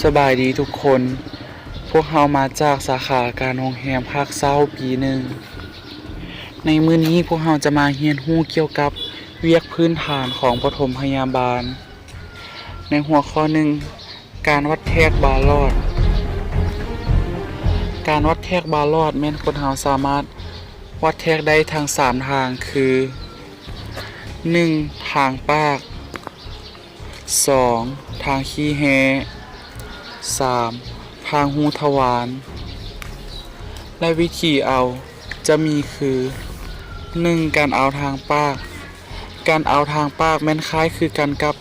ສະບາຍດີທຸກຄົນ, ພວກເຮົາມາຈາກສາຂາການໂຮງແຮມພາກເຊົ້າປີໜຶ່ງ. ໃນມື້ນີ້ພວກເຮົາຈະມາຮຽນຮູ້ກ່ຽວກັບວຽກພື້ນຖານຂອງປະຖົມພະຍາບານ ໃນຫົວຂໍ້ໜຶ່ງ ການວັດແທກບາຫຼອດ. ການວັດແທກບາຫຼອດແມ່ນຄົນເຮົາສາມາດວັດແທກໄດ້ທັງສາມທາງຄື ໜຶ່ງ ທາງປາກ, ສອງ ທາງຂີ້ແຮ້, ສາມ ທາງຮູທະວານ ແລະ ວິທີເອົາຈະມີຄື ໜຶ່ງ ການເອົາທາງປາກ. ການເອົາທາງປາກແມ່ນຄ້າຍຄືກັນກັບ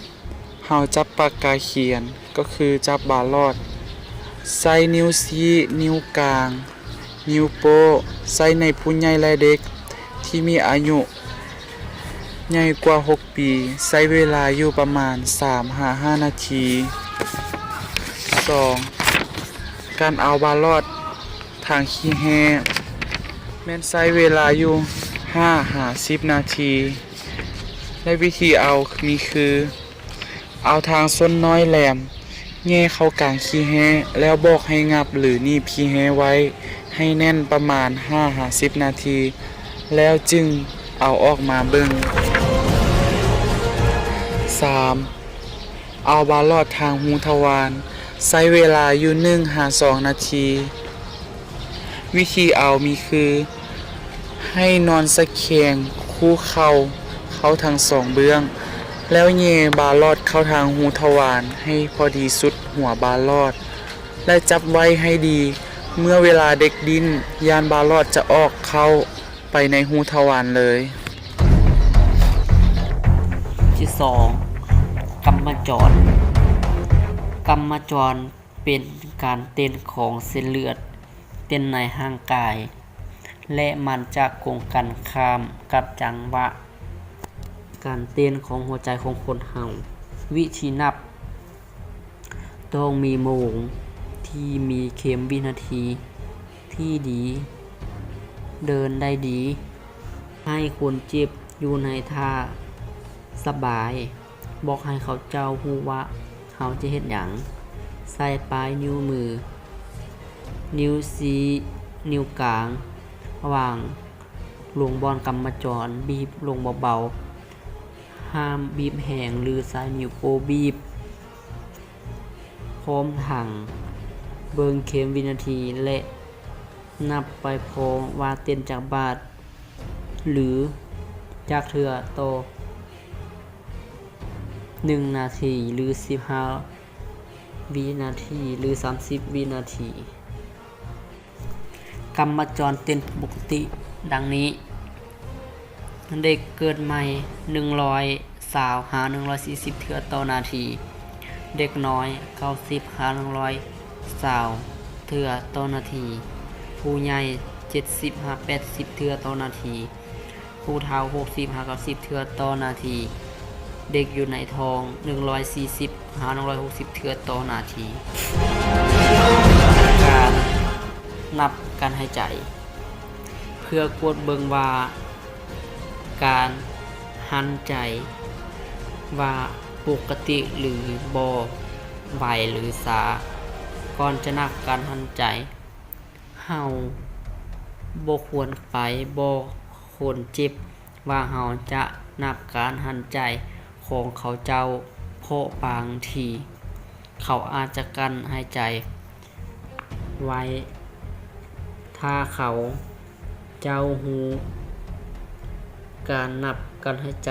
ເຮົາຈັບປາກກາຂຽນ ກໍຄືຈັບບາຫຼອດ. ໃຊ້ນິ້ວຊີ້, ນິ້ວກາງ, ນິ້ວໂປ້ ໃຊ້ໃນຜູ້ໃຫຍ່ ແລະ ເດັກທີ່ມີອາຍຸໃຫຍ່ກວ່າຫົກປີ ໃຊ້ເວລາຢູ່ປະມານສາມຫາຫ້ານາທີ. ສອງ ການເອົາບາຫຼອດທາງຂີ້ແຮ້ ແມ່ນໃຊ້ເວລາຢູ່ຫ້າຫາສິບນາທີ ແລະ ວິທີເອົາມີຄື ເອົາທາງສົ້ນນ້ອຍແຫຼມແຫຍ່ເຂົ້າກາງຂີ້ແຮ້ ແລ້ວບອກໃຫ້ງັບ ຫຼື ໜີບຂີ້ແຮ້ໄວ້ໃຫ້ແໜ້ນປະມານຫ້າຫາສິບນາທີ ແລ້ວຈຶ່ງເອົາອອກມາເບິ່ງ. ສາມ ເອົາບາຫຼອດທາງຮູທະວານ ໃຊ້ເວລາຢູ່ໜຶ່ງຫາສອງນາທີ. ວິທີເອົາມີຄື ໃຫ້ນອນສະແຄງຄູ່ເຂົ່າເຂົ້າທັງສອງເບື້ອງ ແລ້ວແຫຍ່ບາຫຼອດເຂົ້າທາງຮູທະວານໃຫ້ພໍດີສຸດຫົວບາຫຼອດ ແລະ ຈັບໄວ້ໃຫ້ດີ. ເມື່ອເວລາເດັກດີ້ນ ຢ້ານບາຫຼອດຈະອອກເຂົ້າໄປໃນຮູທະວານເລີຍ. ທີສອງ ກຳມະຈອນ. ກຳມະຈອນ ເປັນການເຕັ້ນຂອງເສັ້ນເລືອດເຕັ້ນໃນຮ່າງກາຍ ແລະ ມັນຈະກົງກັນຂ້າມກັບຈັງຫວະການເຕັ້ນຂອງຫົວໃຈຂອງຄົນເຮົາ. ວິທີນັບ ຕ້ອງມີໂມງທີ່ມີເຂັມວິນາທີທີ່ດີ, ເດີນໄດ້ດີ, ໃຫ້ຄົນເຈັບຢູ່ໃນທ່າສະບາຍ. ບອກໃຫ້ເຂົາເຈົ້າຮູ້ວ່າເຮົາຈະເຮັດຫຍັງ. ໃສ່ປາຍນິ້ວມື, ນິ້ວຊີ້, ນິ້ວກາງ ວາງລົງບ່ອນກຳມະຈອນ, ບີບລົງເບົາໆ, ຫ້າມບີບແຮງ ຫຼື ໃຊ້ນິ້ວໂປ້ບີບ. ພ້ອມທັງເບິ່ງເຂັມວິນາທີ ແລະ ນັບໄປພ້ອມວ່າເຕັ້ນຈັກບາດ ຫຼື ຈັກເທື່ອຕໍ່ໜຶ່ງນາທີ ຫຼື ສິບຫ້າວິນາທີ ຫຼື ສາມສິບວິນາທີ. ກຳມະຈອນເຕັ້ນປົກກະຕິດັ່ງນີ້: ເດັກເກີດໃໝ່ ໜຶ່ງຮ້ອຍຊາວຫາໜຶ່ງຮ້ອຍສີ່ສິບເທື່ອຕໍ່ນາທີ, ເດັກນ້ອຍ ເກົ້າສິບຫາໜຶ່ງຮ້ອຍຊາວເທື່ອຕໍ່ນາທີ, ຜູ້ໃຫຍ່ ເຈັດສິບຫາແປດສິບເທື່ອຕໍ່ນາທີ, ຜູ້ເຖົ້າ ຫົກສິບຫາເກົ້າສິບເທື່ອຕໍ່ນາທີ, ເດັກຢູ່ໃນທ້ອງ ໜຶ່ງຮ້ອຍສີ່ສິບຫາໜຶ່ງຮ້ອຍຫົກສິບເທື່ອຕໍ່ນາທີ. ການນັບການຫາຍໃຈ ເພື່ອກວດເບິ່ງວ່າການຫັນໃຈວ່າປົກກະຕິ ຫຼື ບໍ່, ໄວ ຫຼື ຊ້າ. ກ່ອນຈະນັບການຫັນໃຈ, ເຮົາບໍ່ຄວນໄປບອກຄົນເຈັບວ່າເຮົາຈະນັບການຫັນໃຈຂອງເຂົາເຈົ້າ, ເພາະບາງທີເຂົາອາດຈະກັ້ນຫາຍໃຈໄວ້. ຖ້າເຂົາເຈົ້າຮູ້, ການນັບການຫາຍໃຈ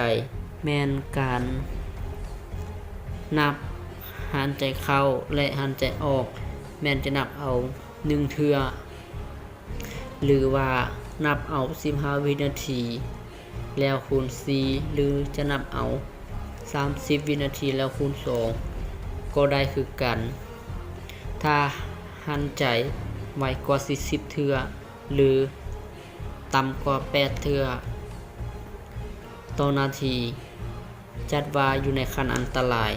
ແມ່ນການນັບຫັນໃຈເຂົ້າ ແລະ ຫັນໃຈອອກ, ແມ່ນຈະນັບເອົາໜຶ່ງເທື່ອ ຫຼືວ່ານັບເອົາສິບຫ້າວິນາທີແລ້ວຄູນສີ່ ຫຼື ຈະນັບເອົາສາມສິບວິນາທີແລ້ວຄູນສອງກໍໄດ້ຄືກັນ. ຖ້າຫັນໃຈໄວກວ່າສີ່ສິບເທື່ອ ຫຼື ຕ່ຳກວ່າແປດເທື່ອຕໍ່ນາທີ, ຈັດວ່າຢູ່ໃນຂັ້ນອັນຕະລາຍ.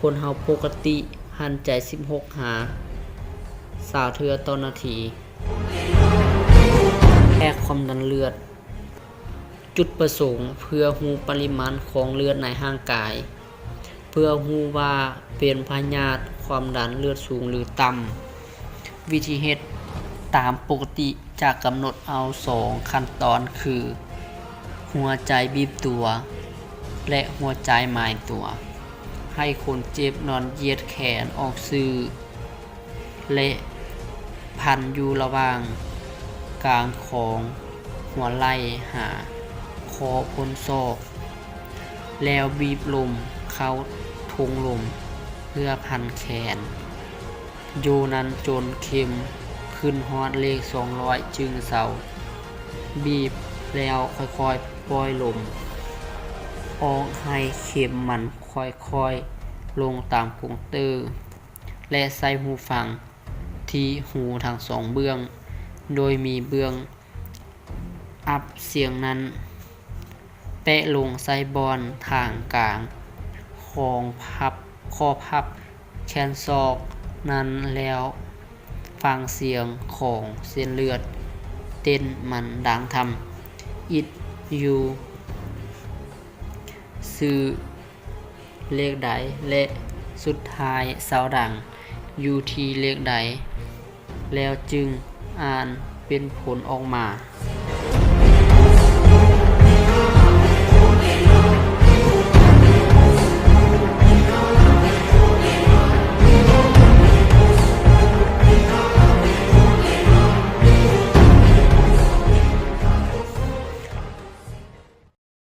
ຄົນເຮົາປົກກະຕິຫັນໃຈສິບຫົກຫາຊາວເທື່ອຕໍ່ນາທີ. ແທກຄວາມດັນເລືອດ. ຈຸດປະສົງເພື່ອຮູ້ປະລິມານຂອງເລືອດໃນຮ່າງກາຍ. ເພື່ອຮູ້ວ່າເປັນພະຍາດຄວາມດັນເລືອດສູງ ຫຼື ຕ່ຳ. ວິທີເຮັດຕາມປົກກະຕິຈະກຳນົດເອົາສອງຂັ້ນຕອນ ຄື ຫົວໃຈບີບຕົວ ແລະ ຫົວໃຈໝາຍຕົວ. ໃຫ້ຄົນເຈັບນອນຢຽດແຂນອອກຊື່ ແລະ ພັນຢູ່ລະຫວ່າງກາງຂອງຫົວໄຫຼ່ຫາຂໍ້ໂພນສອກ, ແລ້ວບີບລົມເຂົ້າຖົງລົມເພື່ອພັນແຂນ. ຢູ່ນັ້ນຈົນເຂັມຂຶ້ນຮອດເລກສອງຮ້ອຍຈຶ່ງເຊົາ. ບີບແລ້ວຄ່ອຍໆປ່ອຍລົມອອກໃຫ້ເຂັມມັນຄ່ອຍໆລົງຕາມກົງເຕີ ແລະ ໃສ່ຫູຟັງທີ່ຫູທັງສອງເບື້ອງ, ໂດຍມີເບື້ອງອັບສຽງນັ້ນແປະລົງໃສ່ບ່ອນທາງກາງຂອງພັບ, ຂໍ້ພັບແຂນສອກນັ້ນ ແລ້ວຟັງສຽງຂອງເສັ້ນເລືອດເຕັ້ນມັນດັງທຳອິດຢູ່ຊື່ເລກໃດ ແລະ ສຸດທ້າຍເຊົາດັງຢູ່ທີ່ເລກໃດ ແລ້ວຈຶ່ງອ່ານເປັນຜົນອອກມາ.